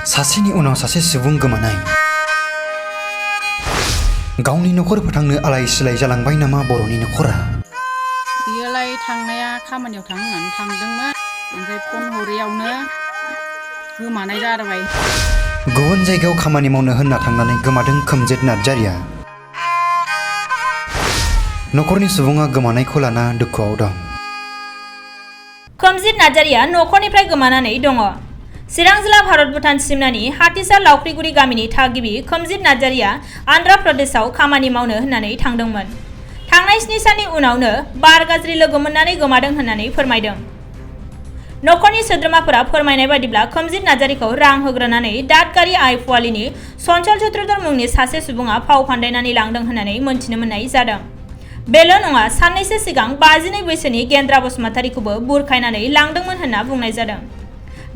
सासेनि उनाव सासे सुबुं गोमानाय गावनि नखर फोथांनो आलाय सिलाय जालांबाय नामा बर'नि नखरा बियोलाय थांनाया खामानियाव थांनो होननानै थांदोंमोन ओमफ्राय फन हरैयावनो गोमानाय जाबाय गुबुन जायगायाव खामानि मावनो होनना थांनानै गोमादों खोमजित नार्जारिया नखरनि सुबुङा गोमानायखौ लाना दुखुआव दं खोमजित नार्जारिया नखरनिफ्राय गोमानानै दङ चिरां जिल्ला भारत भुटान सिमनानि हाथिसार लावख्रिगुरि गामिनि थागिबि खोमजित नार्जारिया आन्ध्र प्रदेशआव खामानि मावनो होननानै थांदोंमोन थांनाय 7 साननि उनावनो बार गाज्रि लोगो मोननानै गोमादों होननानै फोरमायदों नखरनि सोद्रोमाफोरा फोरमायनाय बायदिब्ला खोमजित नार्जारिखौ रां होग्रोनानै दादगारि आइफवालिनि सनसल चत्रधर मुंनि सासे सुबुङा फाव फान्दायनानै लांदों होननानै मोनथिनो मोननाय जादों बेल' नङा साननैसो सिगां 52 बैसोनि गेन्द्रा बसुमतारीखौबो बुरखायनानै लांदोंमोन होनना बुंनाय जादों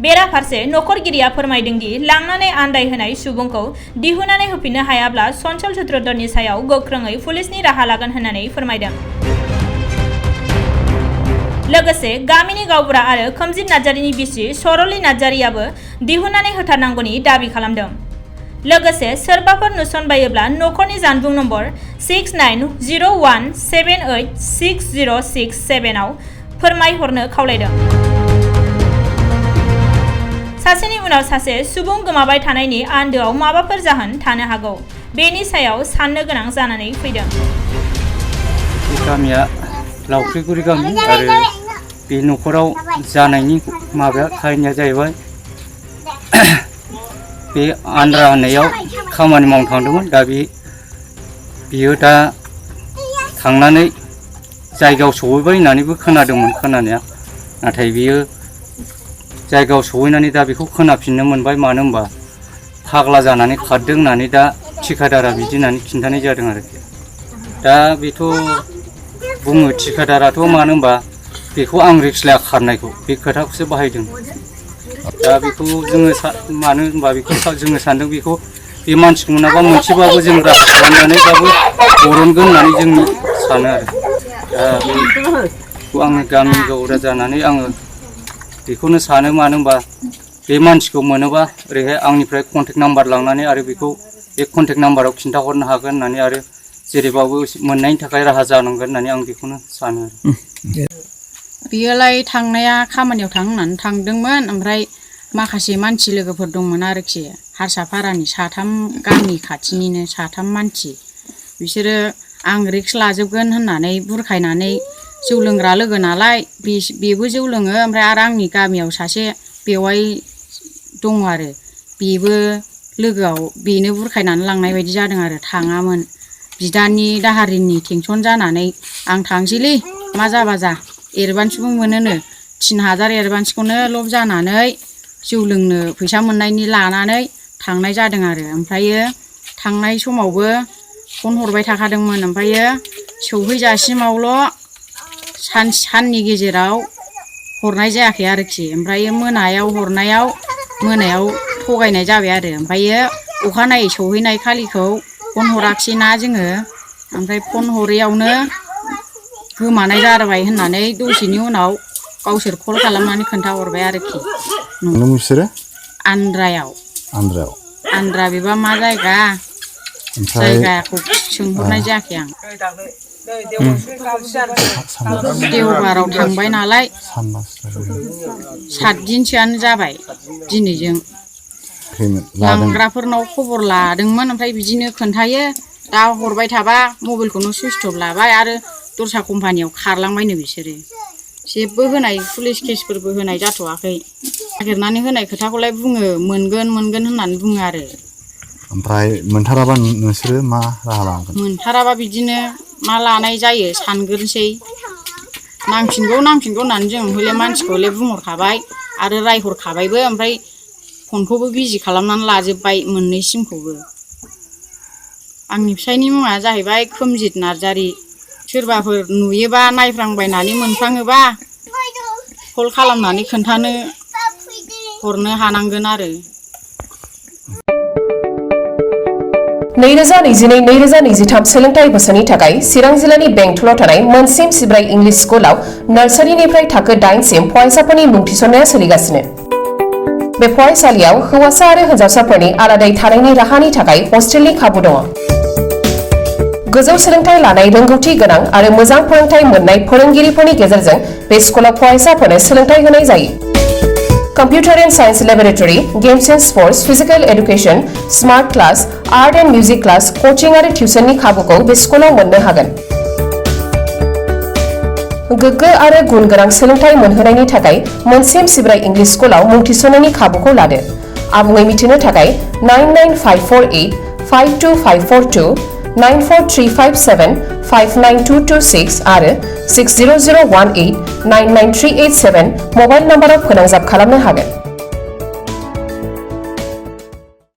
बेराफारसे नखरगिरिया फोरमायदों दि लांनानै आन्दायहोनाय सुबुंखौ दिहुननानै होफिननो हायाब्ला सनसल चत्रधरनि सायाव गोख्रोङै पुलिसनि राहा लागोन होननानै फोरमायदों लोगोसे गामिनि गावबुरा आरो खोमजित नार्जारिनि बिसि सरली नार्जारियाबो दिहुननानै होथारनांगौनि दाबि खालामदों लोगोसे सोरबाफोर नुसनबायोब्ला नखरनि जानबुं नम्बर 6901786067 आव फोरमायहरनो खावलायदों सासेनि उनाव सासे सुबुं गोमाबाय थानायनि आन्दोआव माबाफोर जाहोन थानो हागौ बेनि सायाव साननो गोनां जानानै फैदों गामिया लावख्रिगुरि गामि आरो बे नखराव जानायनि माबाया खाहिनिया जाहैबाय बे आन्ध्रा होननायाव खामानि मावनो थांदोंमोन दा बियो दा थांनानै जायगायाव सहैबाय होननानैबो खोनादोंमोन खोनानाया नाथाय बियो जायगायाव सहैनानै दा बेखौ खोनाफिननो मोनबाय मानो होनबा फाग्ला जानानै खारदों होननानै दा थिखादारा बिदि होननानै खिन्थानाय जादों आरोखि दा बेथ' बुङो थिखादाराथ' मानो होनबा बेखौ आं रिक्स लाया खारनायखौ बे खोथाखौसो बाहायदों दा बेखौ जोङो मानो होनबा बेखौ जोङो सानदों बेखौ बे मानसिखौ मोनाबा मोनसेबाबो जों राहा खालामनानैबाबो बरनगोन होननानै जों सानो आरो दा बेखौ आङो गामि गावबुरा जानानै आङो बेखौनो सानो मानो होनबा बे मानसिखौ मोनोबा ओरैहाय आंनिफ्राय कन्टेक्ट नाम्बार लांनानै आरो बेखौ बे कन्टेक्ट नाम्बाराव खिन्थाहरनो हागोन होननानै आरो जेरैबाबो मोननायनि थाखाय राहा जानांगोन होननानै आं बेखौनो सानो बियोलाय थांनाया खामानियाव थांनो होननानै थांदोंमोन ओमफ्राय माखासे मानसि लोगोफोर दंमोन आरोखि हारसापारानि 3 गामि खाथिनिनो 3 मानसि बिसोरो आं रिक्स लाजोबगोन होननानै बुरखायनानै जौ लोंग्रा लोगो नालाय बेबो जौ लोङो ओमफ्राय आरो आंनि गामियाव सासे बेवाइ दङ आरो बेबो लोगोआव बेनो बुरखायनानै लांनाय बायदि जादों आरो थाङामोन बिदानि दाहारिनि टेनसन जानानै आं थांसैलै मा जाबा जा एडभान्सबो मोनोनो 3000 एडभान्सखौनो लब जानानै जौ लोंनो फैसा मोननायनि लानानै थांनाय जादों आरो ओमफ्रायो थांनाय समावबो फन हरबाय थाखादोंमोन ओमफ्रायो सौहैजासिमावल' साननि गेजेराव हरनाय जायाखै आरोखि ओमफ्रायो मोनायाव थगायनाय जाबाय आरो ओमफ्रायो अखानायै सौहैनाय खालिखौ फन हराखिसैना जोङो ओमफ्राय फन हरैयावनो गोमानाय जाबाय होननानै दसेनि उनाव गावसोर कल खालामनानै खोन्थाहरबाय आरोखि बिसोरो आन्ध्रा बेबा मा जायगा जायगाखौ सोंहरनाय जायाखै आं देवबाराव थांबाय नालाय 7 दिनसोआनो जाबाय दिनैजों लांग्राफोरनाव खबर लादोंमोन ओमफ्राय बिदिनो खोन्थायो दा हरबाय थाबा मबाइलखौनो सुइच अफ लाबाय आरो दस्रा कम्पानियाव खारलांबायनो बिसोरो जेबो होनाय पुलिस केसफोरबो होनाय जाथ'वाखै नागिरनानै होनाय खोथाखौलाय बुङो मोनगोन होननानै बुङो आरो ओमफ्राय मोनथाराबा नोंसोरो मा राहा लागोन मोनथाराबा बिदिनो मा लानाय जायो सानग्रोनोसै नांफिनगौ होननानै जों हले मानसिखौ बुंहरखाबाय आरो रायहरखाबायबो ओमफ्राय फनखौबो बिजि खालामनानै लाजोबबाय मोननै सिमखौबो आंनि फिसायनि मुङा जाहैबाय खोमजित नार्जारि सोरबाफोर नुयोबा नायफ्रांबायनानै मोनफ्राङोबा कल खालामनानै खोन्थानो हरनो हानांगोन आरो 2022-2023 सोलोंथाइ बोसोरनि थाखाय चिरां जिल्लानि बेंटलाव थानाय मोनसिम सिब्राय इंलिश स्कुलाव नार्सारिनिफ्राय थाखो 8 सिम फरायसाफोरनि मुं थिसननाया सोलिगासिनो बे फरायसालियाव हौवासा आरो हिन्जावसाफोरनि आलादायै थानायनि राहानि थाखाय हस्टेलनि खाबु दङ। गोजौ सोलोंथाइ लानाय रोंगौथि गोनां आरो मोजां फोरोंथाइ मोननाय फोरोंगिरिफोरनि गेजेरजों बे स्कुलाव फरायसाफोरनो सोलोंथाइ होनाय जायो। Computer and Science Laboratory, Games and Sports, Physical Education, Smart Class, Art and Music Class, Coaching आरो टिउसननि खाबुखौ बे स्कुलाव मोननो हागोन। गोग्गो आरो गुन गोनां सोलोंथाइ मोनहोनायनि थाखाय मोनसेम सिब्राय इंलिश स्कुलाव मुं थिसननायनि खाबुखौ लादो। आबुङै मिथिनो थाखाय 99548 52542 94357 59226 आरो 60018 99387 मबाइल नम्बराव फोनांजाब खालामनो हागोन।